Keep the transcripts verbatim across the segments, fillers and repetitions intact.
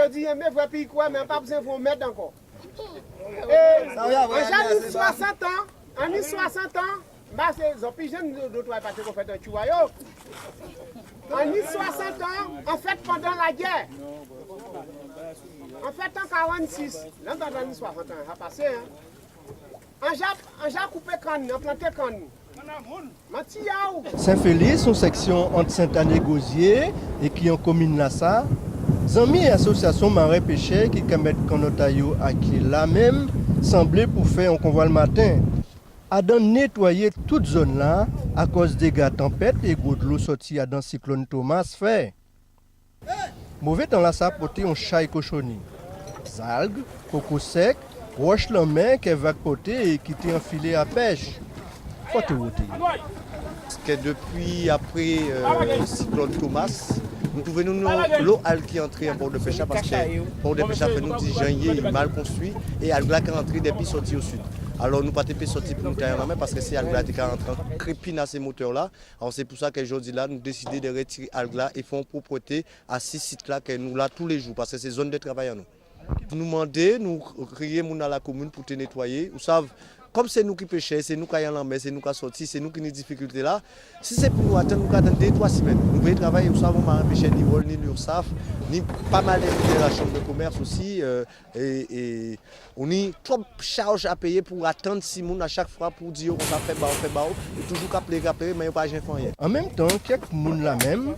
Yo di enben vwè pi kwè, mé an pa bizwen vwè on mèd ankò. É, an ja ni swasant an, an ni swasant an, ba sé zòt pi jenn, dotwa pa té ko fèt an tjou a yo. An ni swasant an, an fèt pandan lagè. An fèt an karannsis, lè an tande an ni swasant an, sa pasé, en. An ja, an ja koupé kann, an planté kann. Manti a'w. Sen Félis, on sèksyon ant Sentàn é Gozyé, é ki an komin Lasa, zanmi é asosyasyon maren-péchè ki ka mèt kannòt a yo a kyé la menm, sanblé pou fè on konvwa lmaten. Adan nétwayé tout zòn-la, akòz déga tanpèt é gwo dlo sòti adan siklòn Thomas fè. Mové tan-lasa pòté on chay kochonni, zalg, koko sèk, wòch lanmè kè vag pòté é ki té an filé a pèch. Fò té woté. Paskè dépi apré, euh, siklòn Thomas, nou twouvé nou ni onlo alg ki antré an Pòdèpèch la, paskè Pòdèpèch la fè nou di jan i yé, i mal konstwi, é alg-la ka antré dépi sòti o sid. Alò nou pa té pé sòti pou nou tay an lanmè, paskè sé alg-la té ka antré an krépin a sé motè-la. Alò sé pou sa kè jòdi-la nou désidé dè rètiré alg-la é fè on pwòpté asi sit-la kè nou la toulé jou, paskè sé zòn dè travay an nou. Nou mandé, nou kriyé moun a lakomin pou té nétwayé. Ou sav, kòm sé nou ki péchè, sé nou kay an lanmè, sé nou ka sòti, sé nou ki ni difikilté-la. Si sé pou nou atann, nou ka atann dé twa simenn. Nou pé travay, ou sav, on maren-péchè, ni wòl, ni l'URSSAF, ni pa mal envité lachanm dè komès osi, euh, é, é, ou ni twòp chaj a péyé pou atann timoun a chak fwa pou di yo konsa fè ba'w, fè ba'w, é toujou ka pléré, ka pléré, mé yo pa jen fè anyen. An menm tan, kèk moun la menm,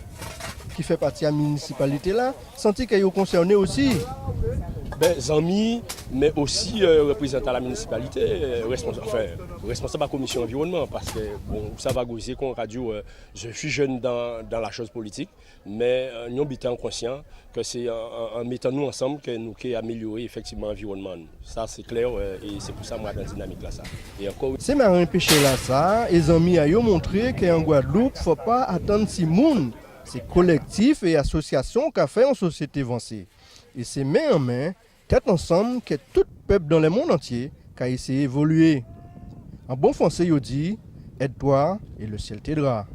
ki fè pati a minisipalité-la, santi kè yo konsèné osi. Ben, zanmi, mé osi, euh, réprézantan la minisipalité, euh, respons-, anfen, rèsponsab a komisyon anviwònman, paskè, bon, ou sav a Gozyé, kon on ka di'w, euh, je suis jeune dans, dans la chose politique, mé, euh, nou biten an konsyan kè sé an, an, an métan nou ansanm kè nou ké amélyoré éfèktivman anviwònman nou. Sa sé klè, euh, é sé pou sa mwen adan dinamik-lasa. É ankò. Sé maren-péchè-lasa é zanmi a yo montré kè an Gwadloup, fò pa atann timoun. Sé kolèktif é asosyasyon ka fè on sosyété vansé. É sé men an men, tèt ansanm, kè tout pèp dan lèmonn antyé ka éséyé évolyé. An bon fwansé yo di, aide-toi et le ciel t'aidera.